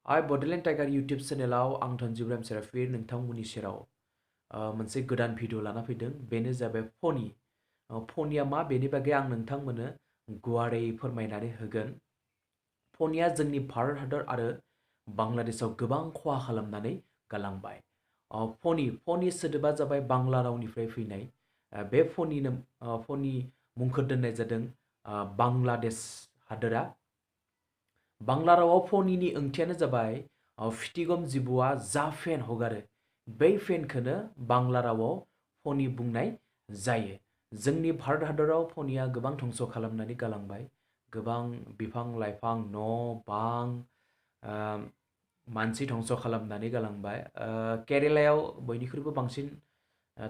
Bodoland Tiger YouTube channel आं Tanjibram Serafir नोंथांमोननि सेराव मोनसे गोदान भिडिअ लाना फैदों बेनो जाबाय फनि फनिया मा बेनि बागै आं नोंथांमोननो गुवारै फोरमायनानै होगोन फनिया जोंनि भारत हादर आरो बांलादेशआव गोबां खहा खालामनानै गालांबाय फनि सोदोबा जाबाय बांला रावनिफ्राय फैनाय बे फनि मुंखौ दोननाय जादों बांलादेश हादोरा बांला रावाव फनिनि ओंथियानो जाबाय फिथिगम जिबौआ जा फेन हगारो बै फेनखौनो बांला रावाव फनि बुंनाय जायो जोंनि भारत हादराव फनिया गोबां धंस खालामनानै गालांबाय गोबां बिफां लाइफां न' बां मानसि धंस खालामनानै गालांबाय केरेलायाव बयनिख्रुइबो बांसिन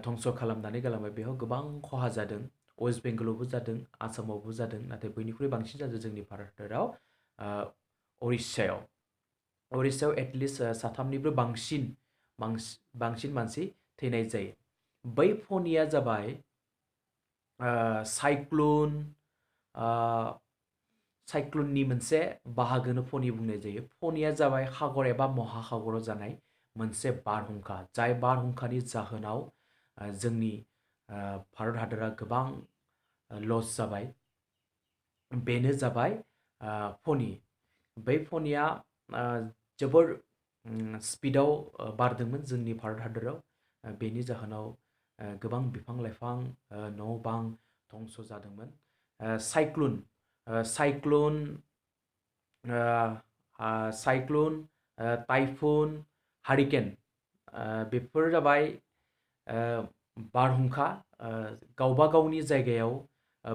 धंस खालामनानै गालांबाय बेयाव गोबां खहा जादों वेस्ट बेंगलावबो जादों आसामावबो जादों नाथाय बयनिख्रुइ बांसिन जादों जोंनि भारत हादराव उड़िष्याव एटलिस्ट साथामनिबो बांसिन मानसि थैनाय जायो बै फनिया जाबाय साइक्लुननि मोनसे बाहागोनो फनि बुंनाय जायो फनिया जाबाय सागर एबा महासागराव जानाय मोनसे बारहुंखा जाय बारहुंखानि जाहोनाव जोंनि भारत हादरा गोबां लस जाबाय बेनो जाबाय फनि बै फनिया जोबोर स्पिडाव बारदोंमोन जोंनि भारत हादराव बेनि जाहोनाव गोबां बिफां लाइफां न' बां धंस जादोंमोन साइक्लुन टाइफुन हारिकेन बेफोर जाबाय बारहुंखा गावबा गावनि जायगायाव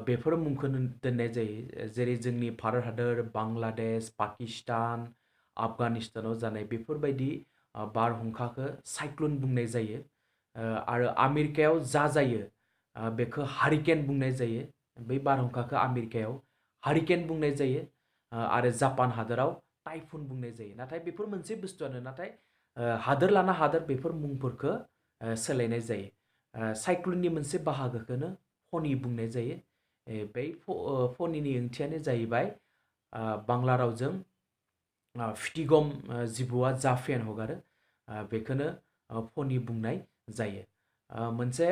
बेफोर मुंखौ दोननाय जायो जेरै जोंनि भारत हादर बांलादेश पाकिस्तान आफगानिस्तानाव जानाय बेफोरबायदि बारहुंखाखौ साइक्लुन बुंनाय जायो आरो आमेरिकायाव जायो बेखौ हारिकेन बुंनाय जायो बै बारहुंखाखौ आमेरिकायाव हारिकेन बुंनाय जायो आरो जापान हादराव टाइफुन बुंनाय जायो नाथाय बेफोर मोनसे बुस्थुआनो नाथाय हादोर लाना हादोर बेफोर मुंफोरखौ सोलायनाय जायो साइक्लुननि मोनसे बाहागोखौनो फनि बुंनाय जायो बै फनिनि ओंथियानो जाहैबाय बांला रावजों फिथिगम जिबौआ जा फेन हगारो बेखौनो फनि बुंनाय जायो मोनसे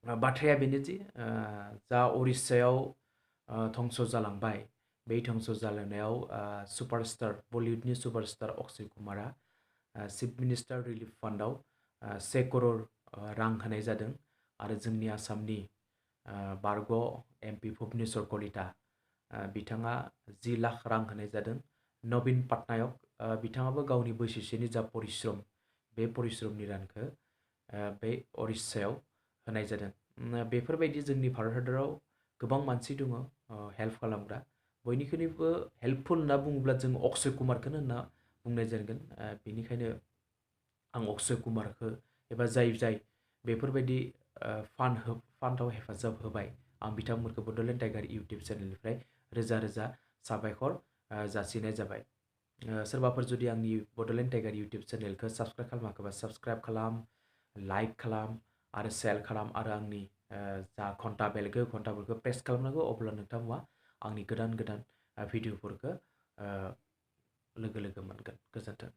बाथ्राया बेनोदि जा उड़िष्याव धंस जालांबाय बै धंस जालांनायाव सुपारस्टार बलिउडनि सुपारस्टार अक्षय कुमारा चिफ मिनिस्टार रिलिफ फान्डआव 1 करोड़ रां होनाय जादों आरो जोंनि आसामनि बारग' एमपि भुबनेस्वर कलिता बिथाङा 10 लाख रां होनाय जादों नबीन patnaik बिथाङाबो गावनि बोसोरसेनि जा परिश्रम बे परिश्रमनि रांखौ बे उड़िष्याव होनाय जादों बेफोरबायदि जोंनि भारत हादराव गोबां मानसि दङ हेल्प खालामग्रा बयनिख्रुइबो हेल्पफुल होनना बुङोब्ला जों अक्षय कुमारखौनो होनना बुंनाय जागोन बेनिखायनो आं अक्षय कुमारखौ एबा जाय बेफोरबायदि फान्डआव हेफाजाब होबाय आं बिथांमोनखौ बड'लेण्ड टाइगार इउटुब चेनेलनिफ्राय रोजा रोजा साबायखर जासिनाय जाबाय सोरबाफोर जुदि आंनि बड'लेण्ड टाइगार इउटुब चेनेलखौ साबस्क्राइब खालामाखैबा साबस्क्राइब खालाम लाइक खालाम आरो शेयार खालाम आरो आंनि जा घन्टा बेलखौ घन्टाफोरखौ प्रेस खालामनांगौ अब्ला नोंथांमोना आंनि गोदान भिडिअफोरखौ लोगो मोनगोन गोजोन्थों